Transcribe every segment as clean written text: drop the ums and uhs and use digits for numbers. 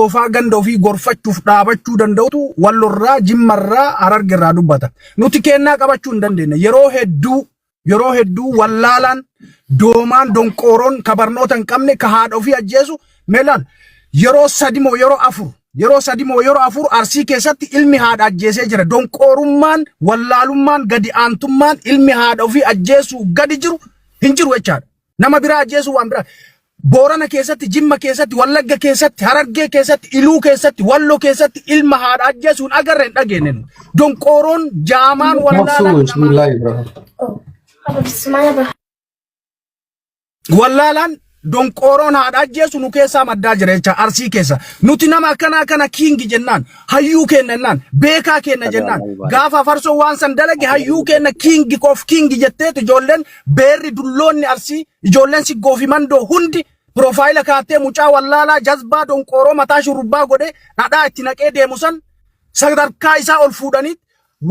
doofaa ganda ofii gorfachuuf dhaabachuu danda'utu Wallorraa, Jimmarraa, Harargerraa dubbata. Nuti kennaa qabachuu hin dandeenye. Yeroo hedduu yeroo hedduu wallaalaan doomaan donqooroon ka barnoota hin qabne ka haadha ofii ajjeesu meelaan yeroo 3 moo yeroo 4 yeroo 3 moo yeroo 4 Arsii keessatti ilmi haadha ajjeesee jira. Donqoorummaan, wallaalummaan, gadi aantummaan ilmi haadha ofii ajjeesuu gadi jiru hin jiru jechaadha. Nama biraa ajjeesuu waan biraa. Boorana keessatti, Jimma keessatti, Wallagga keessatti, Harargee keessatti, Iluu keessatti, Walloo keessatti ilma haadha ajjeesuu hin agarre, hin dhageenye. Donqooroon jaamaan wallaalaan Maqsuu bismillah Ibrahim. Wallaalaan donqooroon haadha ajjeesu nu keessaa maddaa jira jecha Arsii keessa. Nuti nama akkanaa kana king jennaan, hayyuu kenna jennaan, beekaa kenna jennaan. Gaafa farsoo waan san dalage hayyuu kenna king of king jetteetu ijoolleen beerri dulloonni Arsii, ijoolleen Siggoo fi Mandoo hundi profile kaattee mucaa wallaalaa jazbaa donqooroo mataa shurrubbaa godhee dhadhaa itti naqee deemu san sadarkaa isaa ol fuudhanii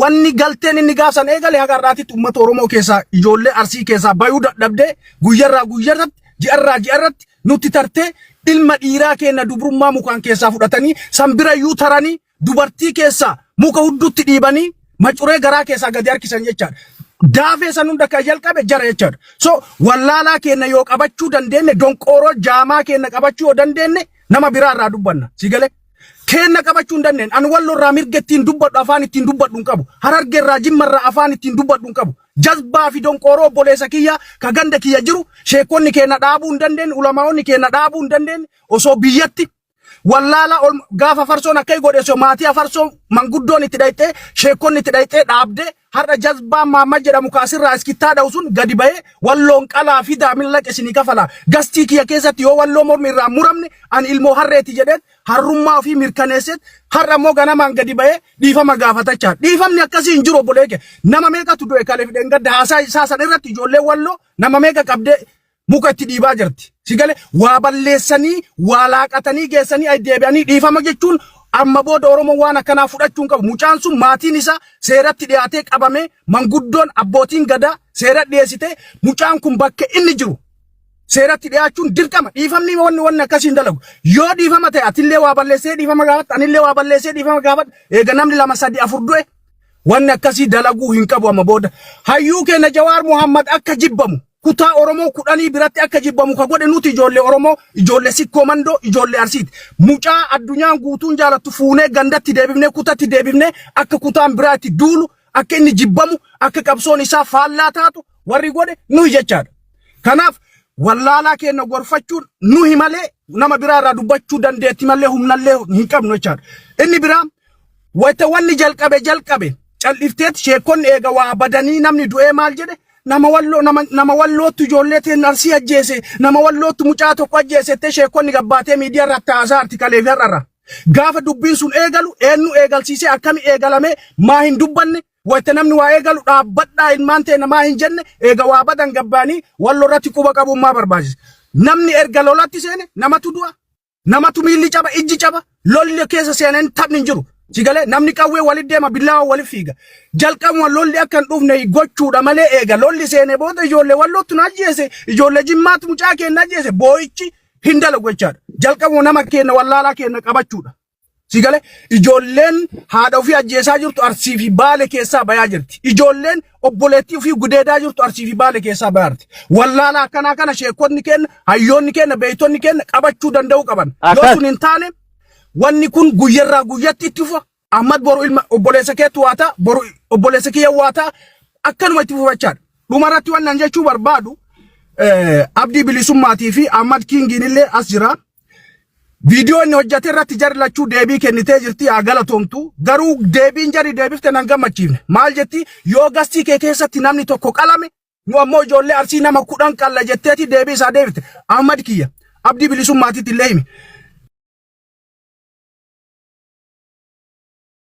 wanni galteen inni gaafsan eegale haga har'aatitti uummata Oromoo keessaa, ijoollee Arsii keessaa bayuu dadhabdee guyyarraa guyyarratti, ji'arraa ji'arratti nutti tartee ilma dhiiraa keenya dubrummaa mukaan keessaa fudhatanii, san birayyuu taranii dubartii keessaa muka huddutti dhiibanii macuree garaa keessaa gadi harkisan jechaadha. Daafee san hunda kan jalqabe jara jechaadha. So wallaalaa keenya yoo qabachuu dandeenye, donqooroo jaamaa keenya qabachuu yoo dandeenye, nama biraa irraa dubbanna. Si galee? Keenna qabachuu hin dandeenye. Ani Walloo irraa mirga ittiin dubbadhu, afaan ittiin dubbadhu hin qabu. Hararge irraa, Jimma irraa afaan ittiin dubbadhu hin qabu. Jazbaa fi donqooroo obboleessa kiyya ka ganda kiyya jiru sheekonni keenya dhaabuu hin dandeenye, ulamaa'onni keenya dhaabuu hin dandeenye. Osoo biyyatti wallaala ol gaafa farsoon akka godhe, osoo maatii afarsoo manguddoon itti dhayxee, sheekonni itti dhayxee dhaabdee, har'a jazbaan Maamma jedhamu kaasirraa iskittaa dha'u sun gadi bahee Walloon qalaa fidaa millaqa isinii kafalaa, gastii kiyya keessatti yoo Walloo mormi irraa muramne ani ilmoo harreeti jedheen harrummaa ofii mirkaneesseet har'a immoo ganamaan gadi bahee dhiifama gaafatachaa. Dhiifamni akkasii hin jiru, obbolee kee. Nama meeqatu du'e kaleef dheengadda haasaa isaa san irratti? Ijoollee Walloo nama meeqa qabdee muka itti dhiibaa jirti? Si galee? Waa balleessanii, waa laaqatanii geessanii ay deebi'anii dhiifama jechuun amma booda Oromoon waan akkanaa fudhachuu hin qabu. Mucaan sun maatiin isaa seeratti dhiyaatee qabamee, manguddoon abbootiin gadaa seera dhiyeessitee, mucaan kun bakka inni jiru seeratti dhiyaachuun dirqama. Dhiifamni wanni akkasii hin dalagu. Yoo dhiifama ta'e, atillee waa balleessee dhiifama gaafadha, anillee waa balleessee dhiifama gaafadha. Eega namni lama, sadi, afur du'e, wanni akkasii dalaguu hin qabu amma booda. Hayyuu keenya Jawaar Muhammad akka jibbamu, kutaa Oromoo 10 biratti akka jibbamu ka godhe nuti ijoollee Oromoo, ijoollee Sikkoo Mandoo, ijoollee Arsiiti. Mucaa addunyaan guutuun jaalattu fuunee gandatti deebifnee, kutatti deebifnee, akka kutaan biraa itti duulu, akka inni jibbamu, akka qabsoon isaa faallaa taatu warri godhe nuyi jechaadha. Kanaaf wallaalaa keenya gorfachuun nuyi malee nama biraa irraa dubbachuu dandeetti malee humnallee hin qabnu jechaadha. Inni biraa, wayita wanni jalqabe jalqabe cal'ifteet sheekonni eega waa badanii namni du'ee maal jedhe, nama Walloo nama Wallootti ijoollee teen Arsii ajjeese, nama Wallootti mucaa tokko ajjeese jettee sheekonni gabbaatee miidiyaa irratti haasaa artikalee fi har'arra. Gaafa dubbiin sun eegalu eenyu eegalsiisee, akkami eegalame, maa hin dubbanne? Wayita namni waa eegalu dhaabbadhaa ilmaan ta'e namaa hin jenne. Eega waa badan gabbaanii Walloo irratti quba qabummaa barbaachisa. Namni erga lolatti seene namatu du'a. Namatu miilli caba, ijji caba, lolli keessa seenan taphni hin jiru. Si galee? Namni qawwee walit deema, billaawa walit fiiga. Jalqabuma lolli akka hin dhufne gochuudha malee eega lolli seene booda ijoollee Wallootti nu ajjeese, ijoollee Jimmaatti mucaa keenya ajjeese boo'ichi hin dalagu jechaadha. Jalqabuma nama keenya wallaalaa keenya qabachuudha. Si galee? Ijoolleen haadha ofii ajjeesaa jirtu Arsii fi Baale keessaa bayaa jirti. Ijoolleen obboleettii ofii gudeedaa jirtu Arsii fi Baale keessaa bayaa jirti. Wallaalaa akkanaa kana sheekonni keenya, hayyoonni keenya, beektonni keenya qabachuu danda'uu qaban. Yoo sun hin taane wanni kun guyyarraa guyyatti itti fufa. Ahmad, boru ilma obboleessa keetu waa ta'a, boru obboleessa kiyya waa ta'a. Akkanuma itti fufachaadha. Dhumarratti wannan jechuu barbaadu, Abdii Bilisummaatii fi Ahmad Kingiin illee as jira. Viidiyoo inni hojjete irratti jarri lachuu deebii kennitee jirti, haa galatoomtu. Garuu deebiin jarri deebifte nan gammachiifne. Maal jetti? Yoo gastii kee keessatti namni tokko qalame, nu ammoo ijoollee Arsii nama 10 qalla jetteeti deebii isaa deebifte. Ahmad kiyya, Abdii Bilisummaatiitti illee himi.